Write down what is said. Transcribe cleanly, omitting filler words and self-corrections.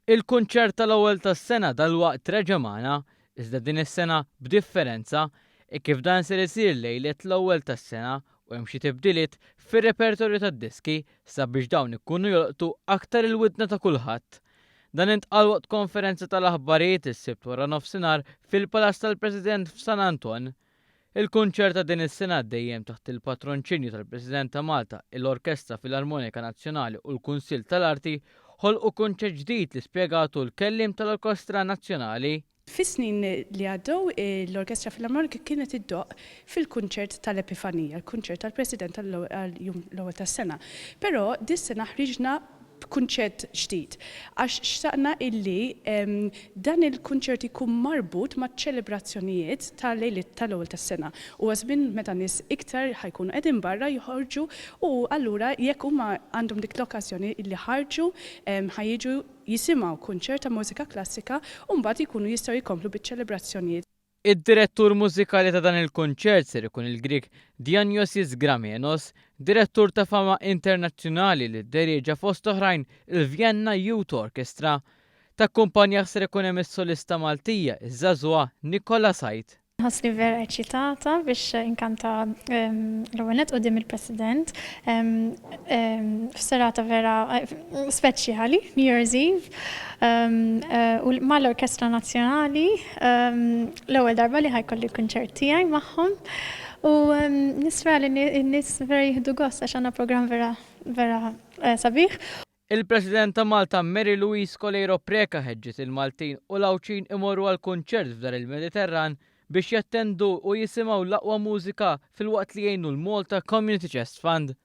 Il-kunċert tal-ewwel tas-sena dalwaqt reġa' magħna, iżda din is-sena b'differenza, hekk kif dan ser isir lejlet l-ewwel tas-sena u hemm xi tibdiliet fir-repertorju tad-diski sabiex dawn ikunu jolqtu aktar il-widna ta' kulħadd. Dan intqal waqt konferenza tal-aħbarijiet is-Sibt waranofsinhar fil-Palazz tal-President f'San Anton. Il-kunċert ta' din is-sena dejjem taħt il-patronċinju tal-President ta' Malta, l-Orkestra Filarmonika Nazzjonali u l-Kunsill tal-Arti ħolqu kunċett ġdid li spjegatu l-kelliem tal-Orkestra Nazzjonali. Fis-snin li għaddew l-Orkestra Filarmonika kienet iddoqq fil-kunċert tal-Epifanija, il-kunċert tal-President għal-jum l-ewwel tas-sena. Però dis-sena ħriġna b'kunċett ġdid għax xtaqna illi dan il-kunċert ikun marbut maċ-ċelebrazzjonijiet ta' lejliet tal-ewwel tas-sena. Huwa żmien meta nies iktar ħa jkunu qegħdin barra joħorġu u allura jekk huma għandhom dik l-okkażjoni illi ħarġu ħa jiġu jisimgħu kunċert ta' mużika klassika u mbagħad jkunu jistgħu jkomplu biċ-ċelebrazzjonijiet. Id-direttur mużikali ta' dan il-kunċert ser ikun il-Grieg Dianiosis Gramenos, direttur ta' fama internazzjonali li dderieġa fost oħrajn il-Vienna Youth Orchestra. Takkumpanjah ser ikun hemm is-solista Maltija, iż-żagħżugħa Nicola Said. Nħossni vera eċitata biex inkanta l-ewwel nett quddiem il-President f'serata vera speċjali, New Year's Eve, u mal-Orkestra Nazzjonali l-ewwel darba li ħa jkolli kunċert tiegħi magħhom u nispera li n-nies vera jieħdu gost għax għandna programm vera vera sabiħ. Il-President ta' Malta Mary Louise Coleiro Preca ħeġġet il-Maltin u l-Għawdxin imorru għall-kunċert f'Dar il-Mediterran biex jattendu u jisimgħu l-aqwa mużika filwaqt li jgħinu l-Malta Community Chest Fund.